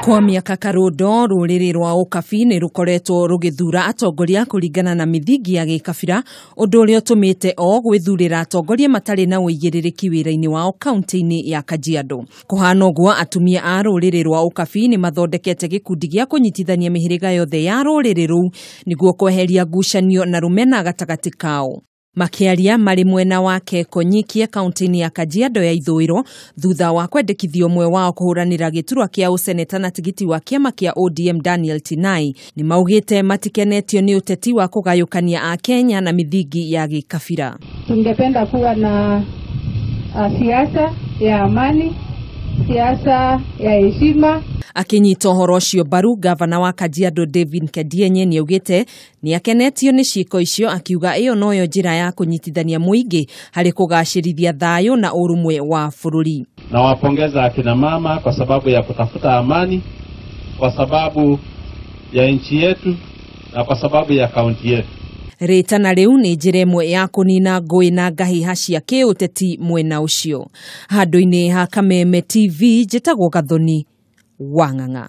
Kwa mĩaka karũndo rũrĩrĩ rwa Ũkabi nĩ rũkoretwo rũgĩthura atongoria kũringana na mĩthingi ya gĩkabira, ũndũ ũrĩa ũtũmĩte o gwĩthurĩra atongoria matarĩ na ũigĩrĩrĩki wĩra-inĩ wao kaunti-inĩ ya Kajiado. Kũhana ũguo, atumia a rũrĩrĩ rwa Ũkabi nĩ mathondekete gĩkundi gĩa kũnyitithania mĩhĩrĩga yothe ya rũrĩrĩ rũu nĩguo kweheria ngucanio na rũmena gatagatĩ kao. Makĩaria marĩ mwena wa Kekonyikie kaunti-inĩ ya Kajiado ya ithũĩro thutha wa kwendekithia ũmwe wao kũhũranĩra gĩturwa kĩa ũseneta na tigiti wa kĩama kĩa ODM Daniel Tinai, nĩ maugĩte matikenetio nĩ ũteti wa kũgayũkania Akenya na mĩthingi ya gĩkabira. Tungependa kuwa na siasa ya amani, siasa ya heshima. Akinyita ũhoro ũcio mbaru, gavana wa Kajiado David Kedienye nĩaugĩte nĩakenetio nĩ ciĩko icio, akiuga ĩyo noyo njĩra ya kũnyitithania mũingĩ harĩ kũgacĩrithia thayũ na ũrũmwe wa bũrũri. Nawapongeza akina mama kwa sababu ya kutafuta amani, kwa sababu ya nchi yetu na kwa sababu ya kaunti yetu. Rĩtana rĩu nĩ njĩra ĩmwe ya kũnina ngũĩ na ngahĩha cia kĩũteti mwena ũcio. Handũ-inĩ ha Kameme TV, njĩtagwo Gathoni Wang'ang'a.